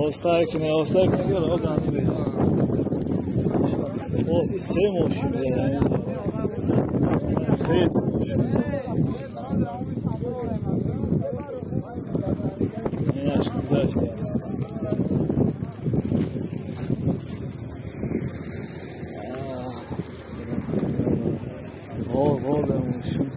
Оста куне, оста куне, ки роҳ гандум реза. О, и се мошин, се мошин. Инаш гузашта. Ғоз, ғоз мошин.